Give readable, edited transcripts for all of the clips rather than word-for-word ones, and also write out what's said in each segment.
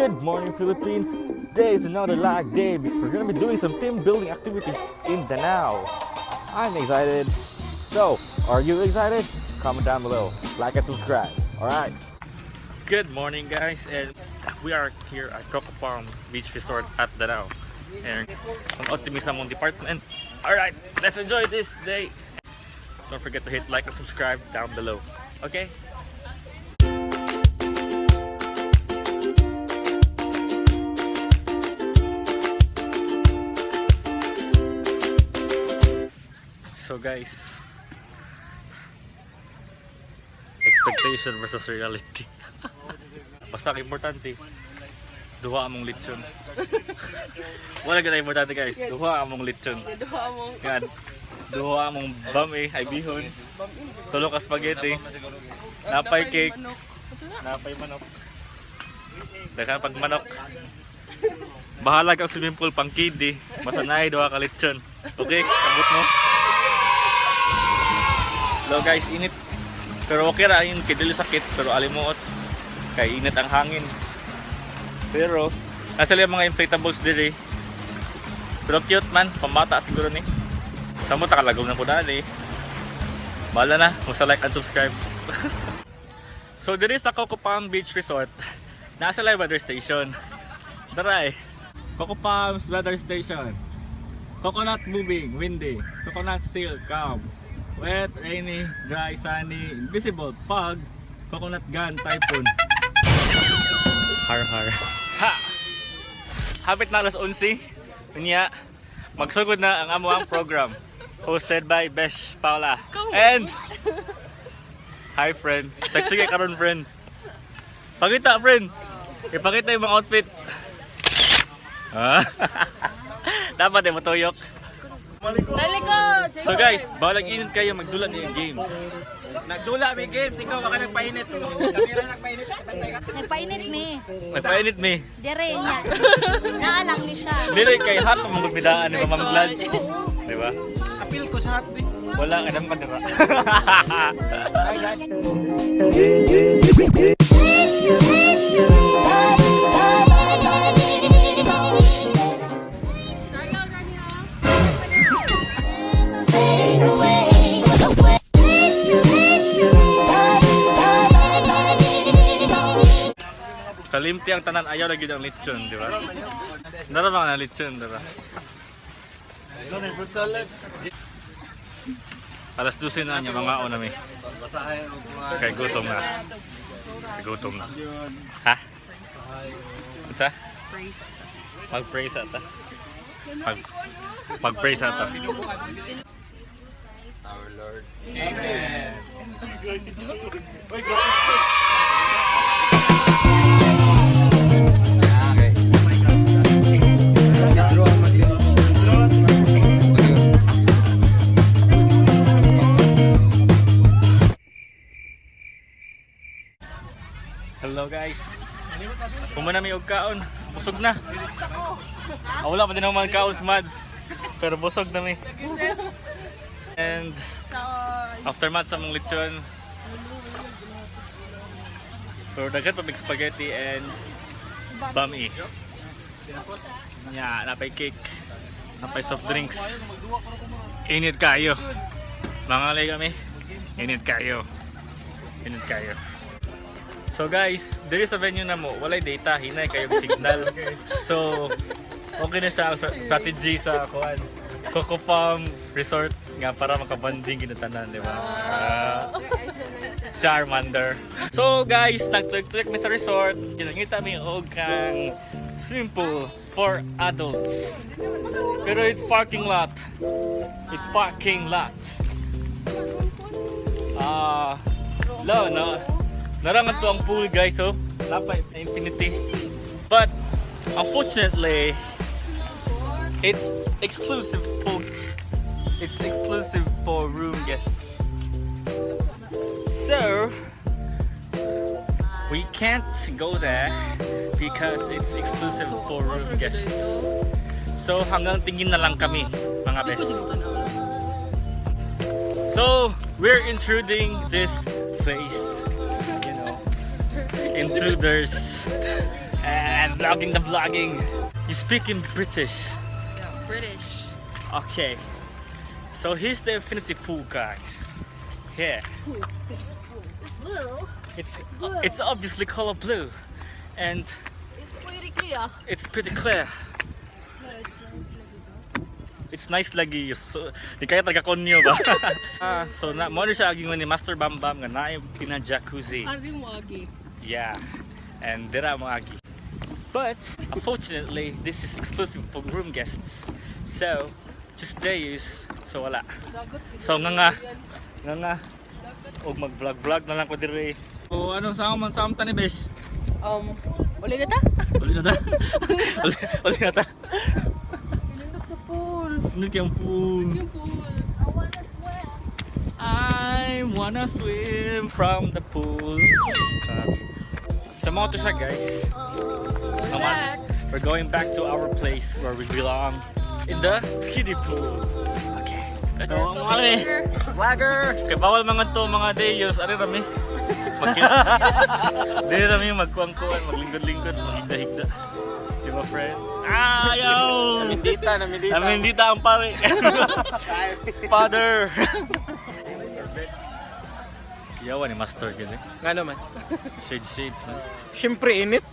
Good morning, Philippines. Today is another lag day. We're gonna be doing some team building activities in Danao. I'm excited. So, are you excited? Comment down below, like and subscribe. All right. Good morning, guys, and we are here at Coco Palm Beach Resort at Danao. And ang optimist namong department. All right, let's enjoy this day. Don't forget to hit like and subscribe down below. Okay? So guys, expectation versus reality. Basta ang importante, duha among litson. Wala gana importante, guys, duha among litson. Duha mo. Yan. Duha among bami, ay bihon. Tulo ka spaghetti, napay cake, Manok. Napay manok. Daghan pag manok. Bahala kang swimming pool pang kidi. Basta naay duha ka litson. Okay, kabot mo. Hello guys, init. Pero okay ra yun, kay dili sakit pero alimuot. Kay init ang hangin. Pero nasa yung mga inflatables diri. Pero cute man, pambata siguro ni. Samo ta kalagom na po dali. Bahala na, basta like and subscribe. So diri sa Coco Palm Beach Resort, nasa live weather station. Daray. Coco Palms weather station. Coconut moving, windy. Coconut still, calm. Wet, rainy, dry, sunny, invisible, fog, coconut gun, typhoon. Har har. Ha! Hapit na alas 11. Unya, magsugod na ang amuang program. Hosted by Besh Paula. And hi, friend. Sexy kay karon, friend. Pakita, friend. Ipakita yung mga outfit. Ah. Dapat eh matuyok. Talikod! So guys, balag init kayo magdula niyo yung games. Nagdula may games, ikaw baka nagpainit. Kamera nagpainit. Nagpainit mi. Nagpainit mi. Dire niya. Naalang ni siya. Dili kay hot ang mga bidaan ni Ma'am Glads. Di ba? Appeal ko sa hot eh. Wala ka naman kadira. Kalimti ang tanan ayaw lagi ang lechon, di ba? Nara ba nga lechon, di ba? Alas 12 na niya mga una mi. Kay gutom na. Kay gutom na. Ha? Unsa? Mag-pray sa ta. Mag-pray sa ta. Our Lord. Amen. Okay. Hello guys. Pumana mi og kaon. Busog na. Ah, wala pa din naman kaon si Mads. Pero busog na mi. And aftermath sa mong lechon. Pero daghan pa mig spaghetti and bami. Nya, napay cake. Napay soft drinks. Init kayo. Mga alay kami. Init kayo. Init kayo. So guys, there is a venue na mo, walay data, hinay kayo signal. So, okay na siya ang strategy sa kuan. Coco Palm Resort nga para makabanding ginatanan, di ba? Ah, Charmander. So guys, nagtulik-tulik mi sa resort. Kinangita mi og kang swimming pool for adults. Pero it's parking lot. It's parking lot. Ah, lo no. Narangan to ang pool, guys, oh. Napay infinity. But unfortunately, it's exclusive for room guests. So we can't go there because it's exclusive for room guests. So hanggang tingin na lang kami, mga best. So we're intruding this place. Intruders. And vlogging the vlogging. You speak in British. Yeah, British. Okay. So here's the infinity pool, guys. Here. It's blue. It's blue. it's obviously color blue. And It's pretty clear. it's pretty clear. It's nice lagi. So, di kaya taga konyo ba? Ah, so na mo na siya aging ni Master Bam Bam nga naay pina jacuzzi. Ari mo agi. Yeah. And dira mo agi. But unfortunately, this is exclusive for room guests. So, just day use. So wala. Dagot. So nga nga nga nga og mag-vlog vlog na lang ko dire. O ano sa man sa ni besh? Uli na ta? Uli na ta. Uli, uli na ta. Nindot sa pool. Nindot kayong pool. Yung pool. I wanna swim. I wanna swim from the pool. Sa mga to siya, guys. Come on. We're going back to our place where we belong. In the kiddie pool. Okay. So, mga kami. Vlogger! Kay bawal mga to mga dayos. Ari rami. Di rami magkuang-kuan, maglingkod-lingkod, maghigda-higda. Di ba, friend? Ayaw! Namindita, namindita. Namindita ang pare. Father. Yawa ni Master gani. Nga naman. Shades shades man. Siyempre init.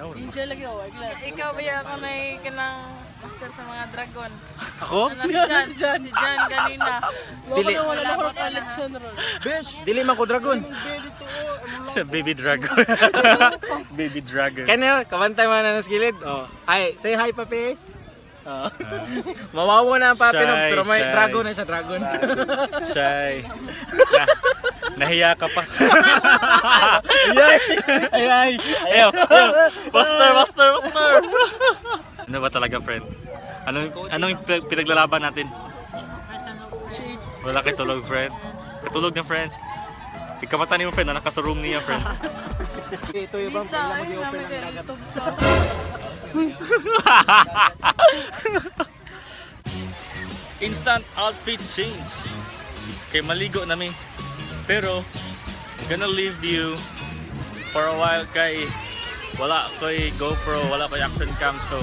Yawa ni Enjoy Master. lagi oh, glass. Ikaw ba yung may kanang master sa mga dragon? Ako? Ano, si John. Si John. Si John ganina. Dili. Wala na ko collection ron. Besh, dili man ko dragon. Sa baby dragon. Baby dragon. Kano, kabantay man na sa gilid. Oh. Hi, say hi papi. Oh. Mawawa na ang papi no, Shy, pero may shy. dragon na siya, dragon. Shy. Na, nahiya ka pa. Ay, ay, ay. Ayaw, ayaw. Master, master, master. Ano ba talaga, friend? Anong anong pinaglalaban natin? Shades. Wala kay tulog, friend. Katulog na, friend. Ikamata ni mo, friend, na naka sa room niya, friend. Ito yung bang Dita, kailangan ay, mag-open namin ang kayo dagat. YouTube sa... Instant outfit change. Kay maligo nami. Pero gonna leave you for a while kay wala koy GoPro, wala koy action cam, so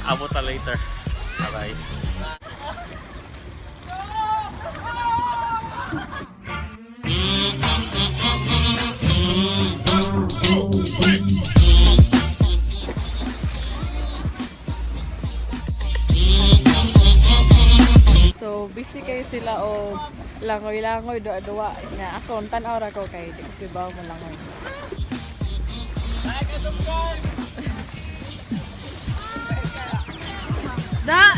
abot ta later. Bye bye. So, busy kayo sila o langoy-langoy, duwa-duwa. Nga ako, tanaw ra ko kay di ko kibaw mo langoy. Da!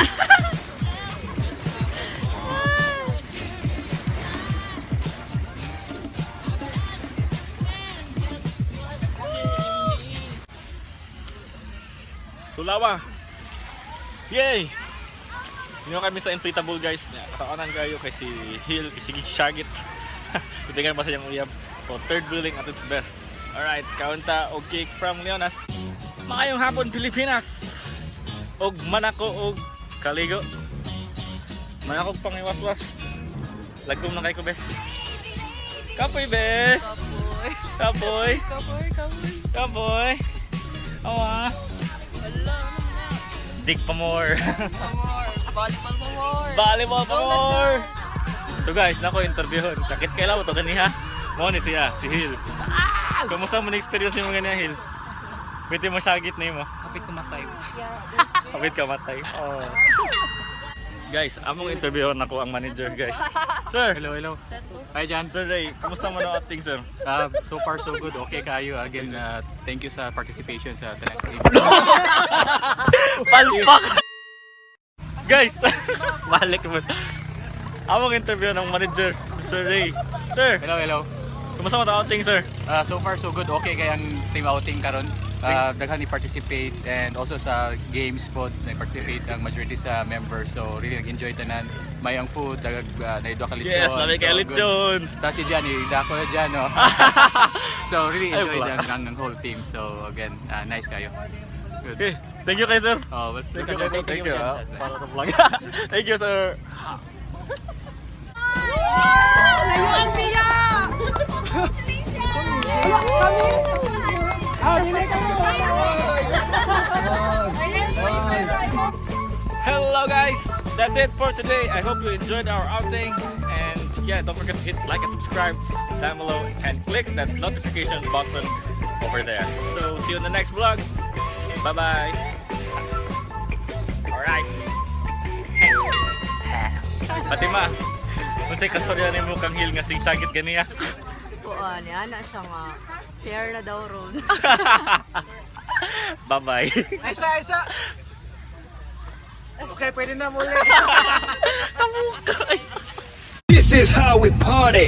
Sulawa. Yay! Inyo kami sa inflatable, guys. Kataanan kayo kay si Hill, kay si Shagit. Titingnan pa sa iyang uyab. So, third building at its best. Alright, kaunta og cake from Leonas. Maayong hapon, Pilipinas! Og manako og kaligo. Manako og pangiwaswas. Lagom na kay ko, bes. Kapoy, bes! Kapoy. Kapoy! Kapoy, kapoy. Kapoy! Awa! Wala, ano na. Dig pa more! Pa more. Volleyball pa more. Volleyball pa more! So guys, nako interviewon. Sakit kailaw to kaniha. Mo ni siya, si Hill. Kamusta mo na experience yung mga niya, Hill? Pwede mo sagit na mo. Kapit kumatay. Kapit ka matay. Oh. Guys, among interviewon ako ang manager, guys. Sir, Hello, hello. Set to. Hi, Jan. Sir Ray, kamusta mo na outing, sir? So far, so good. Okay kayo. Again, thank you sa participation sa Tanak Palpak! Guys, balik mo. Among interview ng manager, Sir Ray. Sir, Hello, hello. kamusta mo na outing, sir? So far, so good. Okay kay ang team outing karon. Daghan ni participate and also sa games po nag-participate ang majority sa members. So really nag-enjoy tanan. May ang food, dag naidwa ka lechon. Yes, lamig kay So, good. lechon. Tapos si Jan, dako na dyan, no? So really Ay, enjoyed wala. ang whole team. So again, nice kayo. Good. Okay, thank you kay sir. Oh, but Thank you, thank you. Jan. Para sa vlog. Thank you, sir. guys, that's it for today. I hope you enjoyed our outing. And yeah, don't forget to hit like and subscribe down below and click that notification button over there. So see you in the next vlog. Bye bye. Alright. Fatima, unsay kastorya nimo kang heel nga sing sakit ganiya? Kuan, ana siya nga. Fair na daw ron. Bye bye. Isa, isa. Okay, pwede na muli. Sa mukha. This is how we party.